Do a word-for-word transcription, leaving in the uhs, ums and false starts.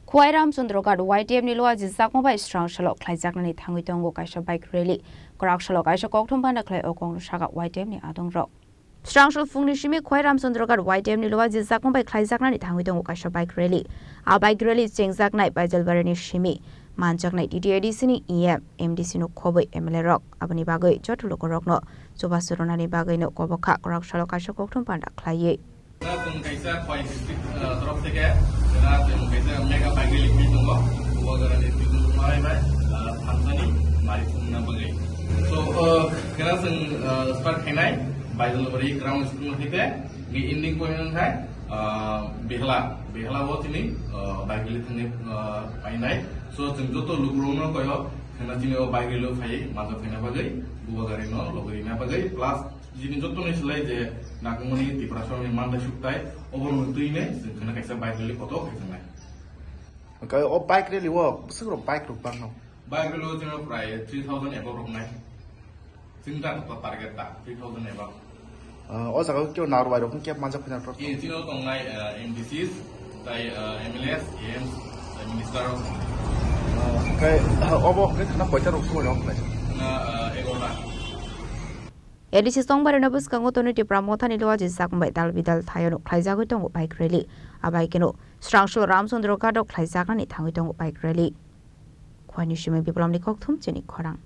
Khwai Ramchandra Ghat Y T F ni luajijakma bai Srangsalo khlaijaknani thangwi tongo kaisa bike rally. Kwraksalo kaisa kokthum panda khlai o kokno saka Y T F ni adongrok. Srangsal phungni simi Khwai Ramchandra Ghat Y T F ni luajijakma bai khlaijaknani thangwi tongo kaisa bike rally. A bike rally chengjaknai Baijalbarini simi manjaknai T T A D C ni E M, M D C no khobwi M L A rok. Aboni bagwi joto lukurokno chubachu rwnani bagwino kobokha kwraksalo kaisa kokthum panda khlaiwi. Chwng kaisa Khwai district, uh, torof theke, chwng kaisa mega bike rally khe tongo, Bubagra ni twibo marai bai, uh, thansani mari sumna bagwi. So, uh, kena chwng, uh, start khainai, Baijalbari ground school theke, ni ending point wngkha, uh, Behla, Behla o chini, uh, bike rally thangwi, uh, painai. So, chwng joto lukurokno koyo, kena chini o bike rally o phai, manjak phaina bagwi, Bubagra no logwi rina bagwi, plus, Jini jottoni slai je nangkukmani Tiprasarokni manthai sukthai, obo nwng twi nai chwng kheno kaisa bike rally kotor khaijak nai. Hwnkhe o bike rally o bwswk rok bike rok bangno? Bike rally o chwngno prai three thousand above rok nai. Chwng da to target da three thousand above. Ah, o jaga o kebo narwai rok kebo manjak phai nai. Eh, chini o tongnai, eh, M D Cs, tai, eh, M L As, E Ms, tai minister rok. Ah, hwnkhe, ah, obo hwnkhe khana koita rok sumai rok khlai? Khana, eh, egarota. A D C tongbarino bwskango tonwi Tipra Mothani luajijakma bai dal bidal thaio nuk khlaijagwi tongo bike rally. A bai kheno Srangsal Ramchandra Ghat o khlaijaknani thangwi tongo bike rally. Khwai ni simi Biplomni kokthum chini khorang.